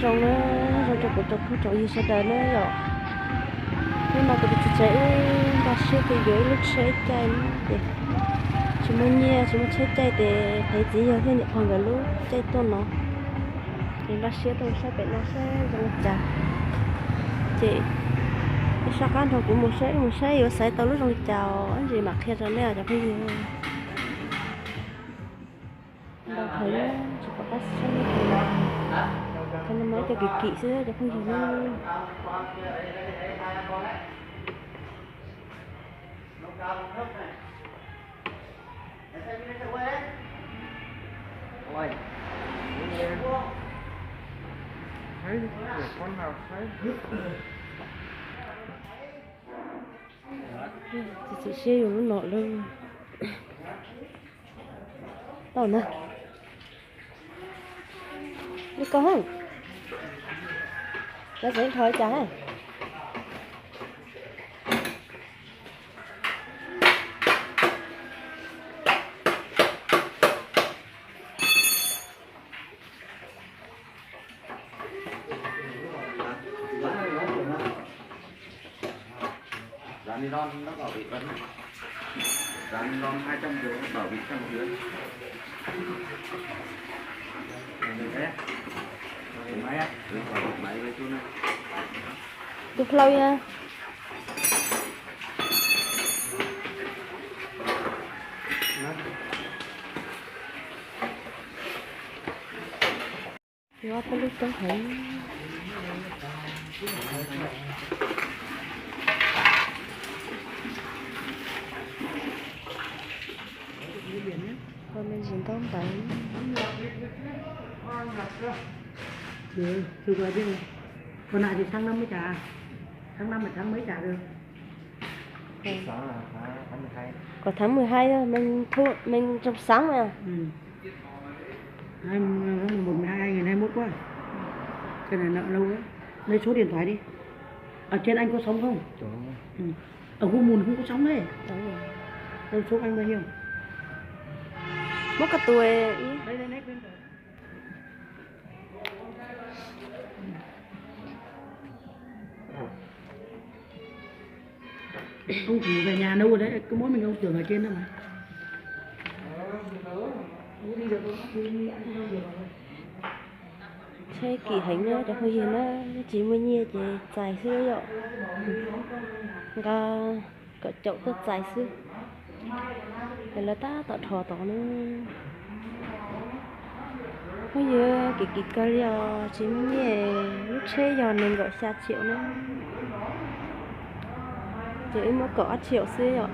Zoo na, zoo rau kuv rau phooj rau ywg sawv daws na yom. Hnub no kuv tus txiv tsev wb npaj siab tuaj yuav ib lub tsheb caij na ces tsis muaj nyiaj tsis muaj tsheb caij ces qev txiv yawg thiab niam pog nkawd lub caij tuaj no. Ces npaj siab tuaj mus saib pem no saib zoo li cas. Ces nej soj qab nrog kuv mus saib, mus saib yuav xaiv tau lub zoo li cas os, ib ntsis mam qhia rau nej os cov phooj ywg. Ntau heev, tsis pom qab saib. Qhov no mas ib co kim kim xwb cov phooj ywg na. Txiv txiv siab yus lub no lawm. Tau na. Li ko, lawv tseem thov li cas? Dán ni lon nó bảo vệ bắn. Dán ni lon hai trăm triệu bảo vệ trong một tháng. Tus hlau ya. Yuav peb lub roob heev. Ho me ntsis ntaub ntawv. Tus ko, tus ko na, tháng năm mới trả. Tháng năm là tháng mấy trả được? Có tháng mười hai thôi, mình thu, mình trong sáng mà. Ừ. Hai, tháng mười một, mười hai, hai nghìn hai mươi mốt quá. Cái này nợ lâu lắm. Lấy số điện thoại đi. Ở trên anh có sống không? Có. Ừ. Ở Hua Mùn không có sống đấy. Đúng rồi. Đâu số anh bao nhiêu? Mốt có tuổi. Đây, đây, đây, bên đó. Ông chủ về nhà lâu rồi đấy, cứ mỗi mình ông trưởng ở trên thôi mà. Tsheb kim heev na cov phooj ywg na, tsis muaj nyiaj ces txais xwb yom. Nqa kom caum tuaj txais xwb. Ces lawv tab tom dhos tod na. Phooj ywg, kim kim kawg li os, tsis muaj nyiaj, lub tsheb yog nees nkaum xya triệu na. Ces wb muab kaum ob triệu xwb yom.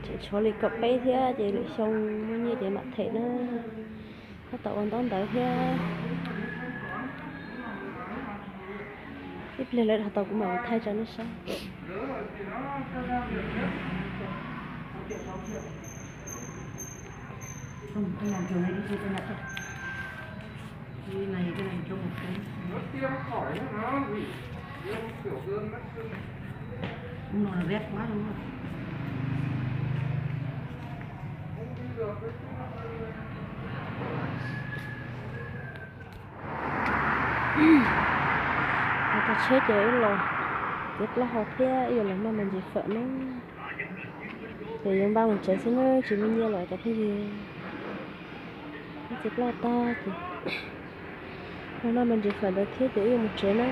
Tseem tshuav li kaum peb thiab ces lwm xyoo muaj nyiaj ces mam them na. Tab tom ua ntaub ntawv thiab. Ib pliag lawv dhos tau kuv mam thaij rau nej saib. Không, cái này trường này đi, cái này cho. Cái này, cái này cho một cái. Ông nội là ghét quá luôn rồi. Tau tsheb ces wb los txiav plaub hau thiab wb yuav los noj me ntsis fawm na. Ces yuav npaj mus tsev xwb na, tsis muaj nyiaj lawm cov phooj ywg. Wb txiav plaub hau tag ces los noj me ntsis fawm ntawd thiab ces wb yuav mus tsev na.